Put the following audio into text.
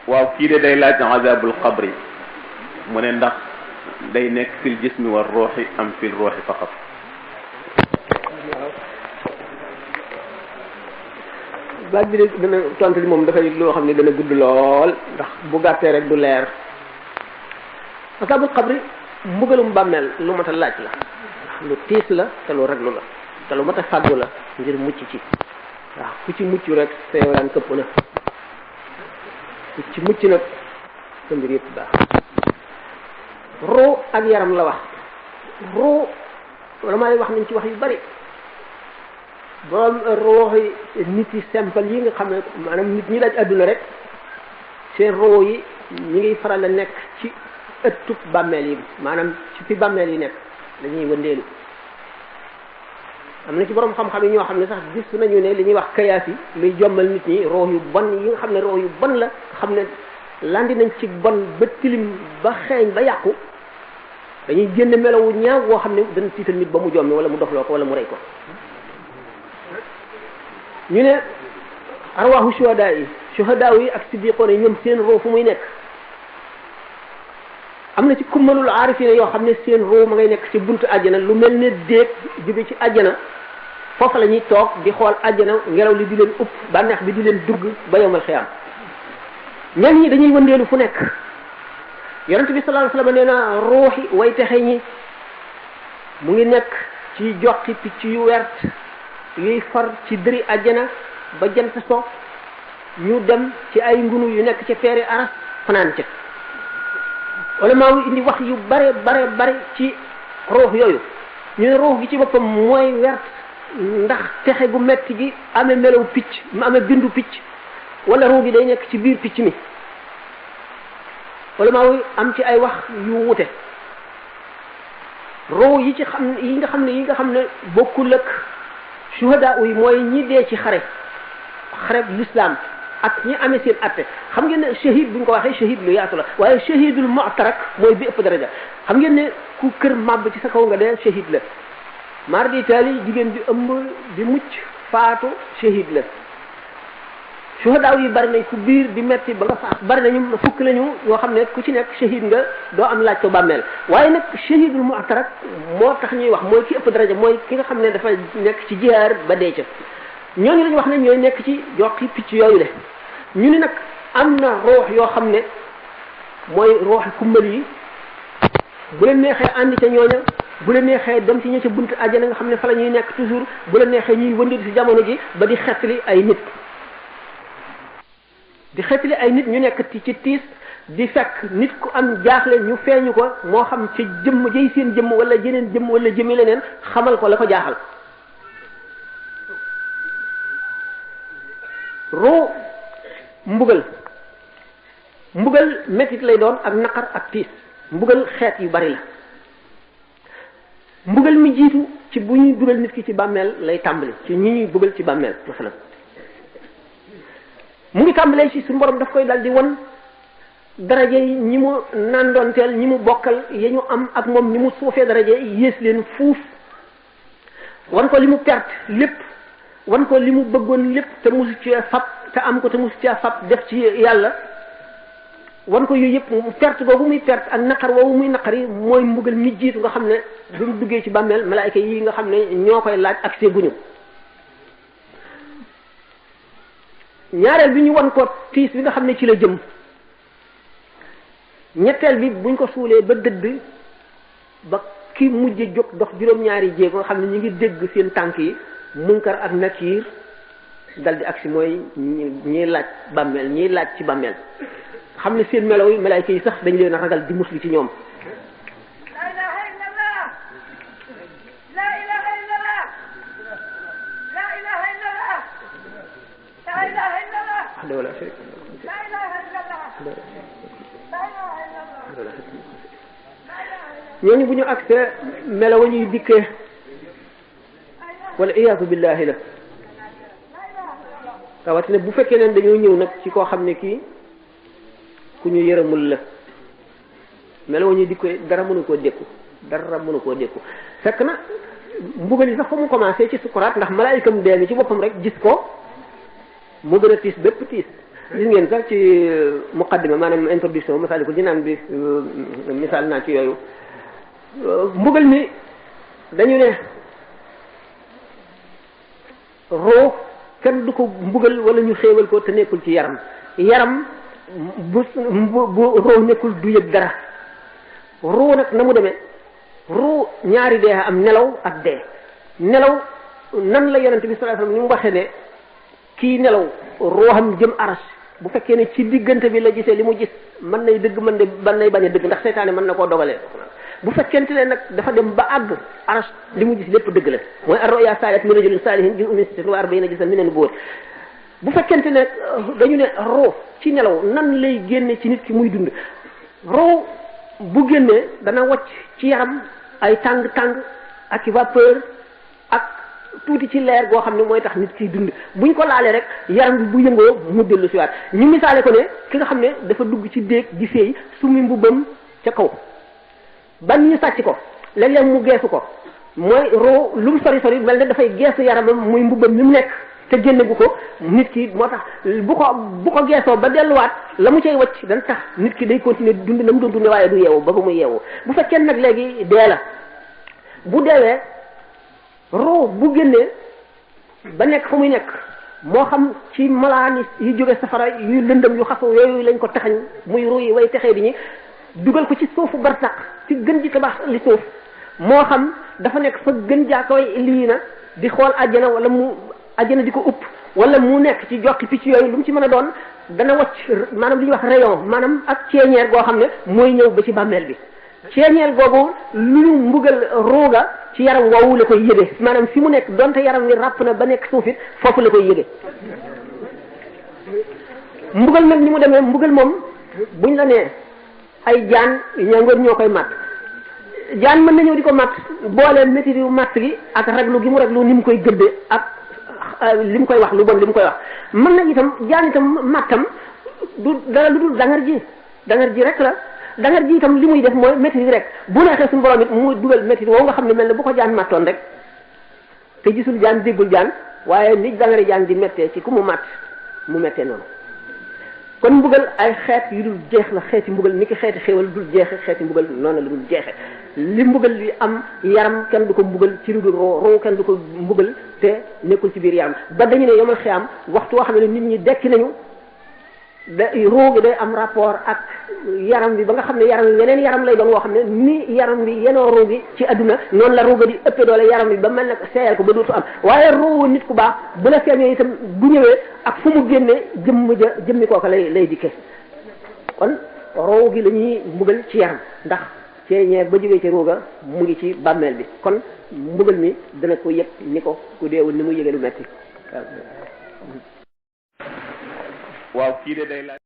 waaw kii de day laaj azabul qabri mu ne ndax day nekk fil jismi war ruuxi am fil ruuxi faqat. laaj bi de dana tontu li moom dafay loo xam ne dana gudd lool ndax bu gàttee rek du leer. azabul qabri mbugalum bàmmeel lu mat a laaj la lu tiis la te lu reglu la te lu mat a fàggu la ngir mucc ci waaw ku ci mucc rek sa yow këpp na ku ci mucc nag sa mbir yëpp baax. ruu ak yaram la wax ruu damay wax nañ ci wax yu bari borom ruuxi nit yi simple yi nga xam ne maanaam nit ñi laaj àdduna rek seen ruu yi ñi ngi faral a nekk ci ëttub bàmmeel yi maanaam ci fi bàmmeel yi nekk dañuy wëndeelu. am na ci borom xam-xam yi ñoo xam ne sax gis nañu ne li ñuy wax kayaas yi luy jommal nit ñi roo yu bon yi nga xam ne roo yu bon la xam ne landi nañ ci bon ba tilim ba xeeñ ba yàqu dañuy génn melowu ñaaw woo xam ne dana tiital nit ba mu jommi wala mu dofloo ko wala mu rey ko. ñu ne arwaaxu shuhadaa yi ak siddiqoon yi ñoom seen roo fu muy nekk am na ci kummalul aarifina yoo xam ne seen roo ma ngay nekk ci buntu àjjana lu mel ne déeg jóge ci àjjana foofa la ñuy toog di xool àjjana ngelaw li di leen upp bànneex bi di leen dugg ba yowmal xiyaam. ñenn ñi dañuy wëndeelu fu nekk yonent bi sallallahu alayhi wasallam nee na ruuxi way texe ñi mu ngi nekk ci joxi picc yu wert yuy far ci dëri àjjana ba jant so ñu dem ci ay ngunu yu nekk ca peeri aras fanaan ca wala maa ngi indi wax yu bare ci ruux yooyu ñu ne ruux gi ci boppam mooy wert ndax texe gu metti gi amee melaw picc mu amee bindu picc wala ruux gi day nekk ci biir picc mi wala maa ngi am ci ay wax yu wute ruux yi nga xam ne bokkul ak shuhada yi mooy ñi dee ci xare l'islam ak ñi amee seen atte xam ngeen ne shahid bu ñu ko waxee shahid lu yaatu la waaye shahidul mu'tarak mooy bi ëpp daraja xam ngeen ne ku kër màbb ci sa kaw nga dee shahid la mar di taali jigéen bi ëmb di mucc faatu shahid la shuhada yi bari nañ ku biir di metti ba nga faat bari nañu fukk lañu yoo xam ne ku ci nekk shahid nga doo am laaj ko bàmmeel waaye nag shahidul mu'tarak moo tax ñuy wax mooy ki ëpp daraja mooy ki nga xam ne dafa nekk ci jihaar ba dee ca ñooñu lañu wax ne ñooy nekk ci joxi picc yooyu le ñu ni nag am na ruux yoo xam ne mooy ruuxi kumbal yi bu leen neexee àndi ca ñooña bu leen neexee dem ci ña ca buntu àjjana nga xam ne fa la ñuy nekk toujours bu leen neexee ñuy wëndeelu ci jamono ji ba di xettali ay nit ñu nekk ci tiis di fekk nit ku am jaaxle ñu feeñu ko moo xam ci jëmm jëy seen jëmm wala jeneen jëmm wala jëmi leneen xamal ko la ko jaaxal. ruu mbugal mettit lay doon ak naqar ak tiis mbugal xeet yu bari la mbugal mi jiitu ci bu ñuy dugal nit ki ci bàmmeel lay tàmbali ci ñi ñuy dugal ci bàmmeel masalan mu ngi tàmbalee ci suñu borom daf koy dal di won daraje yi ñi mu nandoonteel ñi mu bokkal ya ñu am ak moom ni mu suufee daraje yées leen fuuf wan ko li mu perte lépp wan ko li mu bëggoon lépp te musu ci fab te am ko te musu ci fab def ci yàlla wan ko yooyu yëpp perte googu muy perte ak naqar woowu muy naqar yi mooy mbugal mi jiitu nga xam ne bi mu duggee ci bàmmeel malaayka yi nga xam ne ñoo koy laaj ak seeguñu ñaareel bi ñu wan ko tiis bi nga xam ne ci la jëm ñetteel bi buñ ko suulee ba dëdd ba ki mujj jóg dox juróom-ñaari jéego nga xam ne ñu ngi dégg seen tànk yi munkar ak nakiir dal di agsi mooy ñiy laaj bàmmeel ñiy laaj ci bàmmeel xam ne seen melaw yi malaayka yi sax dañ leen a ragal di musli ci ñoom ñooñu bu ñu agsee melaw ñuy dikkee wala iyaazu billahi la rawatina bu fekkee ne dañoo ñëw nag ci koo xam ne kii ku ñu yërëmul la melaw ñuy dikkee dara mënu koo dékku fekk na mbugal yi sax fa mu commencé ci sukuraat ndax malaayikam dee mi ci boppam rek gis ko mu gën a tiis bépp tiis gis ngeen sax ci muqaddima maanaam introduction Masaalikul Jinaan bi misaal naa ci yooyu mbugal mi dañu ne roo kenn du ko mbugal wala ñu xéewal ko te nekkul ci yaram bu roo nekkul du yëg dara roo nag na mu demee roo ñaari dee am nelaw ak dee nelaw nan la yonente bi sallallahu alayhi wasallam ni mu waxee ne kii nelaw rooxam jëm aras bu fekkee ne ci diggante bi la gisee li mu gis mën nay dëgg mën nay bañ a dëgg ndax seytaane mën na koo dogalee bu fekkente ne nag dafa dem ba àgg aras li mu gis lépp dëgg la mooy ar-ru'ya saalihat min rajulin saalihin juz'un min 46 juz'an min an-nubuwwah bu fekkente ne dañu ne roo ci nelaw nan lay génne ci nit ki muy dund roo bu génnee dana wacc ci yaram ay tàng-tàng ak i vapeur ak tuuti ci leer goo xam ne mooy tax nit kiy dund buñ ko laalee rek yaram bi bu yëngoo mu dellu si waat ñu misaale ko ne ki nga xam ne dafa dugg ci déeg di féey sumi mbubbam ca kaw ban ñu sàcc ko léeg-léeg mu geesu ko mooy roo lu mu sori sori mel ne dafay geesu yaramam muy mbubbam mi mu nekk te génne gu ko nit ki moo tax bu ko geesoo ba delluwaat la mu cay wacc dana tax nit ki day continuer dund na mu doon dunde waaye du yeewu ba muy yeewu bu fekkee nag léegi dee la bu deewee roo bu génnee ba nekk fa muy nekk moo xam ci malaani yu jóge safara yu lëndëm yu xasaw yooyu lañ ko taxañ muy ruu yi way texee di ñi dugal ko ci suufu barsaq ci gën ji tabax li suuf moo xam dafa nekk fa gën jaakaway lii na di xool àjjana wala mu àjjana di ko upp wala mu nekk ci jokki picc yooyu lu mu ci mën a doon dana wacc maanaam li ñuy wax rayon maanaam ak ceeñeer goo xam ne mooy ñëw ba ci bàmmeel bi ceeñeel googu lu ñu mbugal rooga ci yaram woowu la koy yëge maanaam fi mu nekk donte yaram wi ràpp na ba nekk suufit foofu la koy yëge mbugal nag ni mu demee mbugal moom buñ la nee ay jaan ñangoon ñoo koy matt jaan mën na ñëw di ko matt boole métti yu matt gi ak raglu gi mu raglu ni mu koy gëdde ak li mu koy wax lu bon li mu koy wax mën na itam jaan itam mattam du dara lu dul dangar ji rek la dangar ji itam li muy def mooy métti rek bu neexee suñu borom it mu dugal métti woo nga xam ne mel ne bu ko jaan mattoon rek te gisul jaan déggul jaan waaye ni dangari jaan di méttee ci ku mu matt mu méttee noonu kon mbugal ay xeet yu dul jeex la xeeti mbugal ni ki xeeti xéewal dul jeexe xeeti mbugal noonu la dul jeexe li mbugal li am yaram kenn du ko mbugal ci lu dul roo kenn du ko mbugal te nekkul ci biir yaram ba dañu ne yomal xiyaam waxtu woo xam ne nit ñi dekki nañu roo gi day am rapport ak yaram bi ba nga xam ne yaram bi yeneen yaram lay doon woo xam ne ni yaram bi yenoo roo gi ci adduna noonu la roo ga di ëppee doole yaram bi ba mel ne seeyal ko ba dootu am waaye roo nit ku baax bu la feeñee itam bu ñëwee ak fu mu génnee jëmmi kooka lay dikkee kon roo gi la ñuy mbugal ci yaram ndax ceeñeer ba jógee ci roo ga mu ngi ci bàmmeel bi kon mbugal mi dana ko yëg ni ko ku deewul ni mu yëgee lu metti waaw kii de day laaj